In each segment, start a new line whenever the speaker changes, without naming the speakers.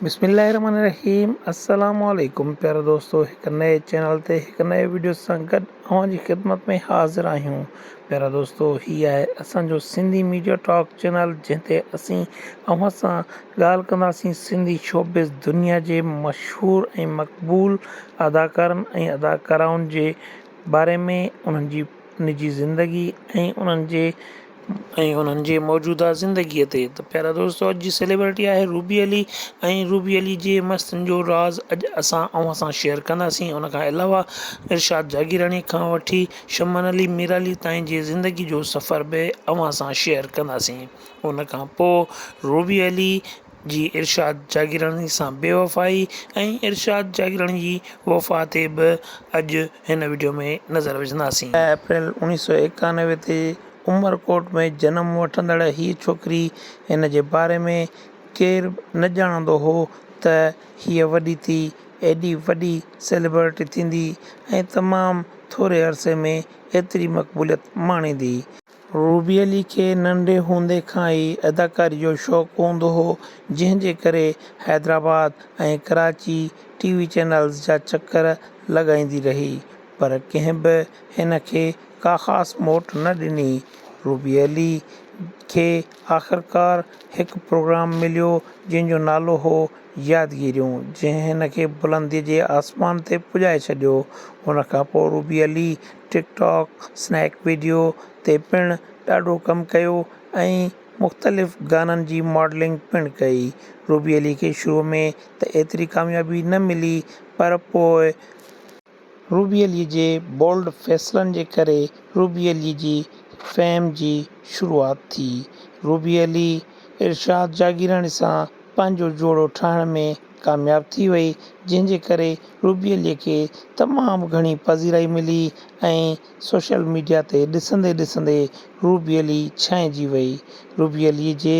بسم الله الرحمن الرحيم السلام عليڪم پيارا دوستو هڪ نئين چينل تي هڪ نئين وڊيو سان گڏ اوهان جي خدمت ۾ حاضر آهيون پيارا دوستو هي آهي اسان جو سنڌي ميڊيا ٽاڪ چينل جنهن تي اسين اوهان سان ڳالهه ڪنداسين سنڌي شوبز دنيا جي مشهور ۽ مقبول اداڪارن ۽ اداڪارائن جي باري ۾ انهن جي نجي زندگي ۽ انهن جي ۽ انهن جي موجوده زندگيء تي ته پيارا دوستو اڄ جي سيليبرٽي آهي روبي علي ۽ روبي علي جي مستين جو راز اڄ اسان اوهان سان شيئر ڪنداسين ان کان علاوه ارشاد جاگيراڻي کان وٺي شمن علي ميرالي تائين جي زندگي جو سفر به اوهان سان شيئر ڪنداسين ان کان پوء روبي علي جي ارشاد جاگيراڻي سان بي وفائي ۽ ارشاد جاگيراڻي جي وفا تي به اڄ هن وڊيو ۾ نظر وجهنداسين. اپريل 1991 تي عمرڪوٽ ۾ جنم وٺندڙ هيء ڇوڪري هن جي باري ۾ ڪير به نه ڄاڻندو هو ته هيء وڏي ٿي ايڏي وڏي سيلبرٽي ٿيندي ۽ تمام ٿوري عرصي ۾ ايتري مقبوليت ماڻيندي. روبي علي کي ننڍي هوندي کان ئي اداڪاري جو شوق هوندو هو، جنهن جي ڪري حيدرآباد ۽ ڪراچي ٽي وي چينلز جا چڪر لڳائيندي رهي، پر ڪنهن به هن کي ڪا خاص موٽ نه ڏني. روبي علي کي آخرڪار هڪ پروگرام مليو، جنهن جو نالو هو يادگيريون، جنهن هن کي بلنديء جي آسمان تي پڄائي ڇڏيو. ان کان پوء Ruby Ali TikTok, snack video تي پڻ ڏاڍو ڪم ڪيو ۽ مختلف گانن جي ماڊلنگ پڻ ڪئي. روبي علي کي شروع ۾ ته ايتري ڪاميابي نه ملي پر پوء روبي علي جي بولڊ فيصلن جي ڪري روبي علي جي فيم جي شروعات ٿي. روبي علي ارشاد جاگيراڻي سان پنهنجو جوڙو ٺاهڻ ۾ ڪامياب ٿي وئي جنهن جي ڪري روبي علي کي تمام گهڻي پذيرائي ملي ۽ سوشل ميڊيا تي ڏسندي ڏسندي روبي علي ڇانئجي وئي. روبي علي جي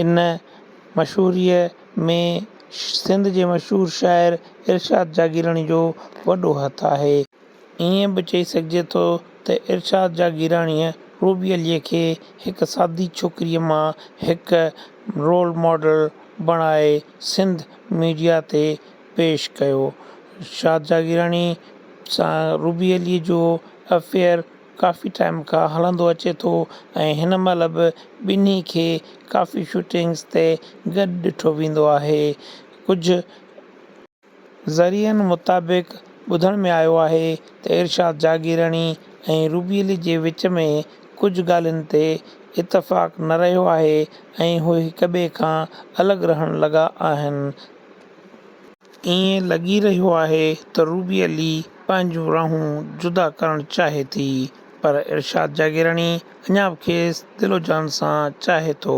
ان مشهوريء ۾ سنڌ جي مشهور شاعر ارشاد جاگيراڻي جو وڏو هٿ آهي. ائين به چئي سگهجي ٿو ته ارشاد جاگيراڻيء روبي عليء کي هڪ سادي ڇوڪريء مان هڪ رول ماڊل بڻائي سنڌ ميڊيا تي پيش ڪيو. ارشاد جاگيراڻي سان روبي عليء جو افيئر ڪافي ٽائيم کان هلندو اچي ٿو ۽ هن مهل به ٻنهي کي ڪافي شوٽنگز تي گڏ ڏٺو ويندو آهي. ڪجهه. ذريعن مطابق ٻڌڻ ۾ آيو آهي ته ارشاد جاگيراڻي ۽ روبي علي جي وچ ۾ ڪجهه ڳالهين تي اتفاق نه رهيو آهي ۽ هو هڪٻئي کان الڳ رهڻ لڳا آهن. ائين لڳي رهيو آهي ته روبي علي پنهنجون راهون جدا ڪرڻ چاهي ٿي پر ارشاد جاگيراڻي اڃا به کيس دل و جان سان چاهي ٿو.